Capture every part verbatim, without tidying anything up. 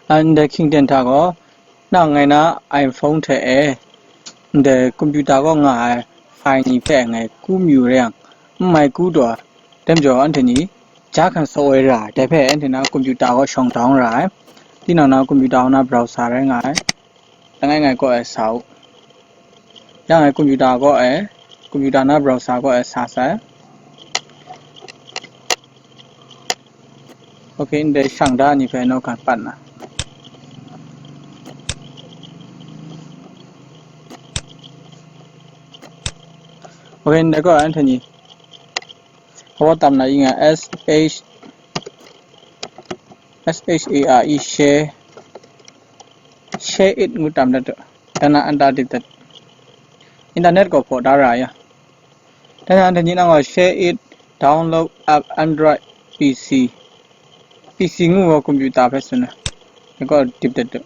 Ndai hkying ten hta gaw, nang ngai na iPhone hte e, ndai computer kaw nga ai file ni hpe ngai ku mayu re yang, n mai ku taw, dai majaw anhte ni ja hkan saw ai ra ai, dai hpe anhte na computer kaw shawng down ra ai. Tinang na computer kaw na browser rai nga ai. Langai ngai kaw e sa u. Ya ngai computer kaw e, computer na browser kaw e sa sai. Ok, ndai shang da ni hpe naw hkan pat na. Ok, ndai kaw anhte ni. Awa tam na yi nga S H, S H A R E, share, share it ngu tam dat tu. Dan na enter dip dat. Internet kaw hpaw da ra ya. Dan na anhte ni nang gaw share it, download app, Android, P C. P C ngu gaw computer hpe tsun na. Dai kaw dip dat tu.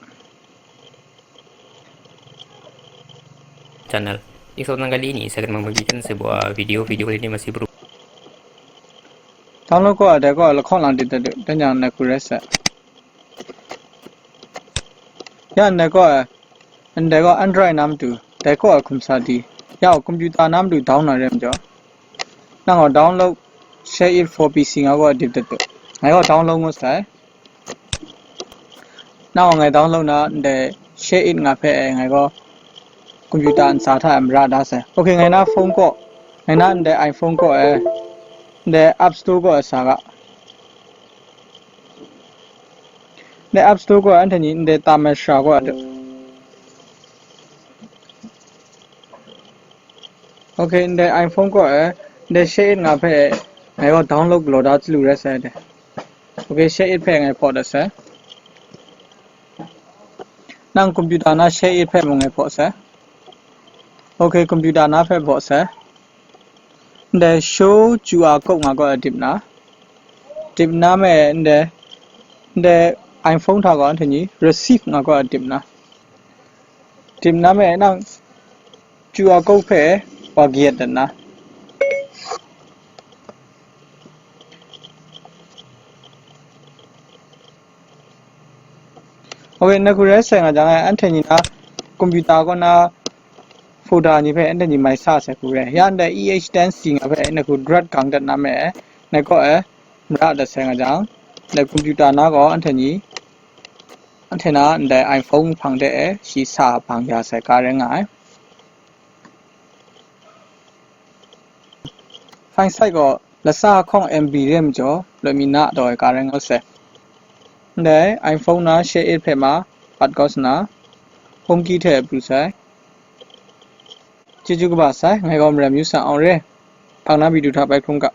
Channel. Ikso nang kali ni sakit mang bagi kan sebuah video, video kali ni masih beru. Download kaw, dai kaw lahkawng lang dip dat tu. Dan yang na ku rai sa. Ya ndai kaw, ndai kaw Android na matu, dai kaw hkum sa di. Ya computer na matu down na re majaw. Nang gaw download share it for P C nga kaw dip dat tu. Ngai gaw download ngu sai. Nang gaw ngai download na ndai share it nga hpe e ngai gaw computer ntsa hta e mara da sai. Ok, ngai na phone kaw, ngai na ndai iPhone kaw e, ndai App Store kaw e sa ga. Ndai App Store kaw e anhte ni ndai tam ai shara kaw e. Ok, ndai iPhone kaw e, ndai share it nga hpe e, ngai gaw download galaw da chyalu rai sai de. Ok, share it hpe ngai hpaw dat sai. Nang computer na share it hpe mung ngai hpaw sai. Ok, computer na hpe hpaw sai. Ndai show Q R code nga kaw dip na. Dip na me ndai, ndai iPhone hta gaw anhte ni receive nga kaw dip na. Dip na me nang Q R code hpe wa kayat dat na. Ok, na ku rai sai nga jang e, anhte ni na computer kaw na folder ni hpe anhte ni mai sa sai ku re. Ya ndai E H ten C nga hpe na ku drag gang dat na me, na kaw e mara dat sai nga jang, ndai computer na gaw anhte ni, anhte na ndai iPhone hpang de e shi sa bang ya sai ga rai nga ai. File size gaw lasa hkawng M B re majaw, loi mi na taw ai ga rai nga sai. Ndai iPhone na share it hpe ma pat kau sa na, home key hte pru sai. Chyeju kaba sai, ngai gaw Maram Yu San Awng re. Hpang na video hta bai hkrum ga.